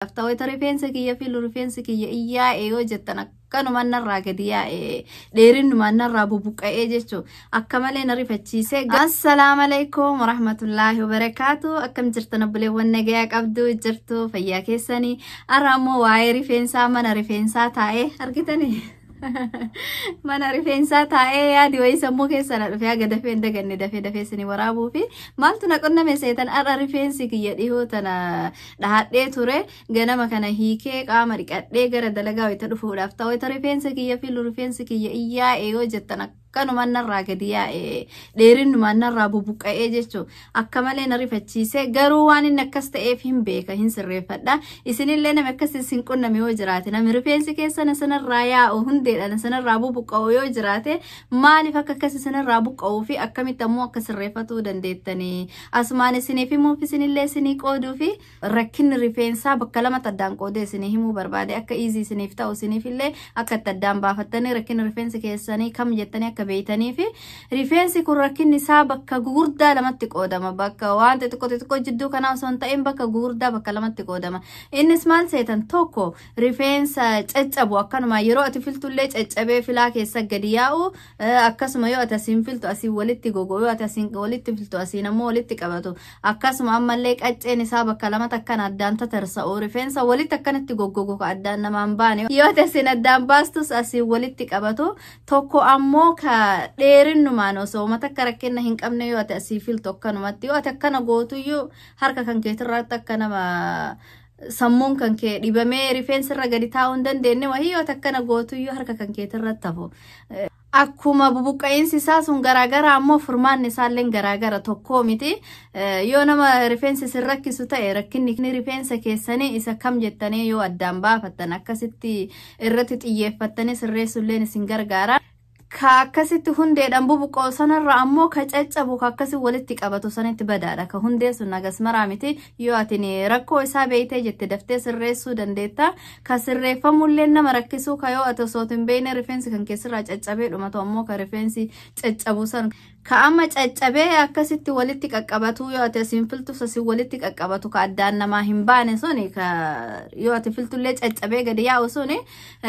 Wayita rifeensa kiyya filu, rifeensi kiyya iyyaa'e yoo jettan, akkanuma narraa gadi yaa'e, dheerinnumaan narraa bubuqqa'ee jechuun akka malee na rifachiise. Assalaamu alaikum warahmatullaahi wabarakaatu. Akkam jirtan obboleewwan? Nagayaa qabdu? Jirtu fayyaa keessanii? Har'a ammoo waa'ee rifeensaa mana rifeensaa taa'ee argitanii. Mana rifeensaa taa'ee yaadi wayii sammuu keessa na dhufee, haga dafee hin daganne dafee dafee isinii waraabuu fi maaltu na qunname seetan? Har'a rifeensi kiyya dhihoo tana dhahadhee ture, ganama kana hiikee qaama dhiqadhee gara dalagaa wayita dhufuudhaaf ta'u, wayita rifeensa kiyya filu, rifeensi kiyya iyyaa'e yoo jettan, akkanuma narraa gadi yaa'e, dheerinnumaan narraa bubuqqa'ee jechuun akka malee na rifachiise. Garuu waan inni akkas ta'eef hin beeka, hin sirreeffadha. Isinillee nama akkas isin qunname yoo jiraate, namni rifeensi keessan isinirraa yaa'u, hundeedhaan isinirraa bubuqqa'u yoo jiraate, maaliif akka akkas isinirraa buqqa'uu fi akkamitti ammoo akka sirreeffatuu dandeettanii asumaan isiniif himuuf, isinillee isinii qooduu fi rakkinni rifeensaa bakka lamatti addaan qoodee isinii himuu barbaade, akka easy isiniif ta'u, isiniifillee akka itti addaan baafattanii rakkinni rifeensi keessanii kam jettanii akka beeytanii. Fi rifeensi kun rakkinni isaa bakka gugurdaa lamatti qoodama. Bakka waan xixiqqoo xixiqqoo jidduu kanaa osoo hin ta'in, bakka gugurdaa bakka lamatti qoodama. Innis maal seetan? Tokko rifeensa caccabu, akkanuma yeroo ati filtullee caccabee filaa keessa gadi yaa'u, akkasuma yoo ati asiin filtu asiin walitti gogo, yoo ati asiin walitti filtu asiin ammoo walitti qabatu, akkasuma ammallee qacceen isaa bakka lamatti akkana addaan tatarsa'u, rifeensa walitti akkanatti goggogu ka addaan namaan baane, yoo ati asiin addaan baastus asiin walitti qabatu. Tokko ammoo ka dheerinnumaan osoo mata akka rakkina hin qabne, yoo ati asii filtu akkanumatti, yoo ati akkana gootuyyuu harka kan keetirratti akka nama sammuun kan kee dhibamee rifeensa irra gadi taa'uu hin dandeenye wahii, yoo ati akkana gootuyyuu harka kan keetirratti hafu. Akkuma bubuqqa'iinsi isaa sun garaagara, ammoo furmaanni isaallee garaagara, tokkoo miti. Yoo nama rifeensi isin rakkisu ta'e, rakkinni rifeensa keessanii isa kam jettanii yoo addaan baafattan, akkasitti irratti xiyyeeffattanii sirreessuulleen isin gargaara. Ka akkasitti hundeedhaan bubuqqa'u sanarra ammoo ka caccabu, ka akkasi walitti qabatu sanitti badaadha. Ka hundee sun nagas maraa miti. Yoo ati rakkoo isaa beeytee jette, daftee sirreessuu dandeetta. Ka sirreeffamullee nama rakkisuu, ka yoo ati osoo hin beekne rifeensi kan keessirraa caccabee dhumatu ammoo ka rifeensi caccabu san. Ka amma caccabee akkasitti walitti qaqqabatu, yoo ati asiin filtus asiin walitti qaqqabatu, ka addaan namaa hin baane suni, ka yoo ati filtullee caccabee gadi yaa'u suni,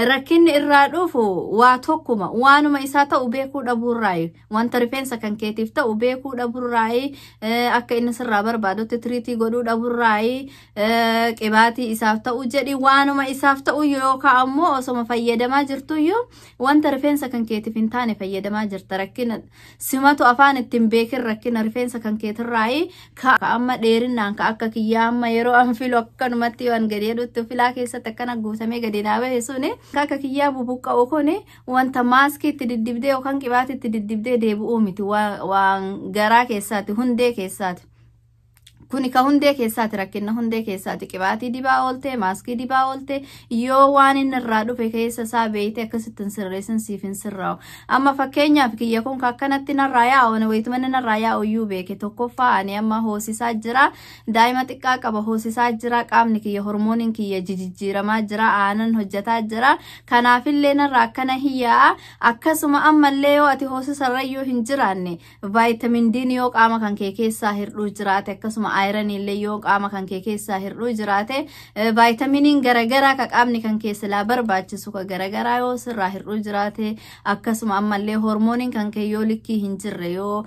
rakkinni irraa dhufu waa tokkuma: waanuma isaa ta'u beekuu dhabuurraayi, wanta rifeensa kan keetiif ta'u beekuu dhabuurraayi, akka inni sirraa barbaadutti treat godhuu dhabuurraayi, qibaatii isaaf ta'u jedhi, waanuma isaaf ta'u yookaan ammoo osoma fayyadamaa jirtuyyuu wanta rifeensa kan keetiif hin taane fayyadamaa jirta. Rakkina simatu afaan ittiin beekin, rakkina rifeensa kan keetirraayi. Ka amma dheerinnaan ka akka kiyyaa amma yeroo an filu akkanumatti yoo an gadi jedhutti filaa keessatti akkana guutamee gadi naa bahe suni, ka akka kiyyaa bubuqqa'u kuni, wanta maaskii itti diddibdee yookaan qibaatii itti diddibdee deebi'uu miti, waan garaa keessaati, hundee keessaati. Kuni ka hundee keessaati, rakkina hundee keessaati. Qibaatii dibaa oolte, maaskii dibaa oolte, yoo waan inni irraa dhufe keessa isaa beeyte akkasitti hin sirreessin, siif hin sirraa'u. Amma fakkeenyaaf kiyya kun akkanatti narraa yaa'u, wayituma inni narraa yaa'u iyyuu beeke. Tokkoffaa, ani amma hoosisaa jira, daa'ima xiqqaa qaba, hoosisaa jira, qaamni kiyya hormooniin kiyya jijjiiramaa jira, aanan hojjetaa jira, kanaafillee narraa akkana hiyyaa'a. Akkasuma ammallee yoo ati hoosisarrayyuu hin jiraanne, vitamin D'n yoo qaama kan kee keessaa hirdhuu jiraate, akkasuma iron illee yoo qaama kan kee keessaa hirdhuu jiraate, vaayitaminiin garagaraa ka qaamni kan kee silaa barbaachisu ka garagaraa yoo sirraa hirdhuu jiraate, akkasuma ammallee hormooniin kan kee yoo likkii hin jirre, yoo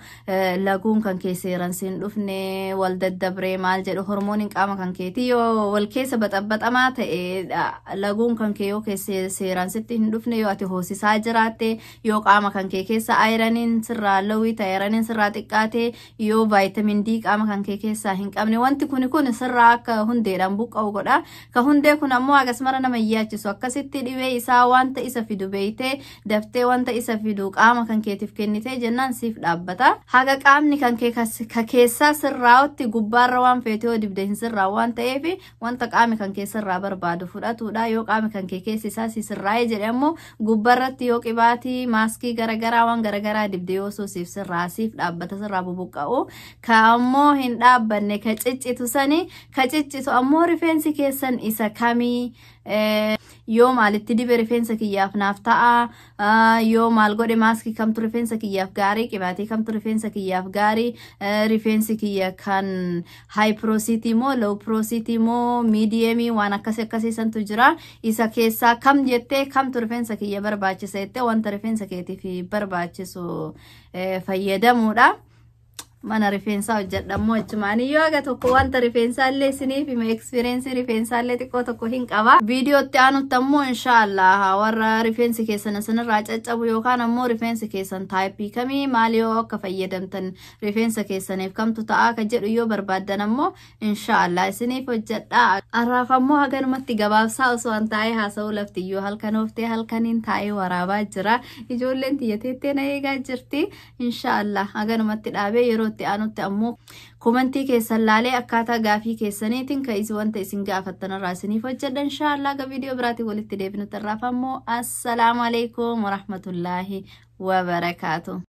laguun kan kee seeran siin dhufne, wal daddabree maal jedhu, hormooniin qaama kan keetii yoo wal keessa baxaxamaa ta'e, laguun kan kee yoo seeraan sitti hin dhufne, yoo ati hoosisaa jiraatte, yoo qaama kan kee keessa ironiin sirraa low ta'e, ironiin sirraa xiqqaate, yoo vitamin D qaama kan kee keessaa hin qabne, wanti kuni kun sirraa akka hundeedhaan buqqa'u godha. Ka hundee kun ammoo akkasumara nama hin yaachisu. Akkasitti dhibee isaa, wanta isa fidu beeytee, daftee wanta isa fidu qaama kan keetiif kennitee jennaan siif dhaabbata. Haga qaamni kan kee ka keessaa sirraa'utti gubbaarra waan feete yoo dibde hin sirraa'u waan ta'eef, wanta qaamni kan kee sirraa barbaadu fudhatudha. Yoo qaamni kan kee keessi isaa si sirraa'ee jedhe ammoo, gubbaarratti yoo qibaatii, maaskii garagaraa, waan garagaraa dibde, yoo soo siif sirraa, siif dhaabbata, sirraa bubuqqa'u. Ka ammoo hin dhaabbanne, ka ciccitu sani, ka ciccitu ammoo rifeensi keessan isa kamii? Yoo maalitti dibe rifeensa kiyyaaf naaf ta'a, yoo maal godhe maaskii kamtu rifeensa kiyyaaf gaarii, qibaatii kamtu rifeensa kiyyaaf gaarii, rifeensi kiyya kan high porosity moo low porosity moo medium, waan akkasii akkasii santu jira. Isa keessaa kam jettee, kamtu rifeensa kiyya barbaachisa jettee, wanta rifeensa keetiif barbaachisu fayyadamuudha. Mana rifeensaa hojjedhammoo achumaan yoo haga tokko wanta rifeensaa illee isiniif hima, experience rifeensaa illee xiqqoo tokko hin qaba. Viidiyootti aanutti ammoo inshaallah warra rifeensi keessan isinirraa caccabu yookaan ammoo rifeensi keessan type kamii, maal yoo akka fayyadamtan rifeensa keessaniif kamtu ta'a ka jedhu yoo barbaaddan ammoo inshaallah isiniif hojjedha. Har'aaf ammoo haganumatti gabaabsaa osoo an taa'ee haasa'uu laftiyyuu halkan ooftee halkaniin taa'ee waraabaa jira. Ijoolleen xiyyateettee na eegaa jirti. Inshaallah haganumatti dhaabee yeroo itti aanutti ammoo comment keessan laalee akkaataa gaafii keessaniitiin ka isi wanta isin gaafattan irraa isiniif hojjedha. Inshaallah ga viidiyoo biraatiin walitti deebinutti irraaf ammoo assalaamu alaikum warahmatullaahi wabarakaatu.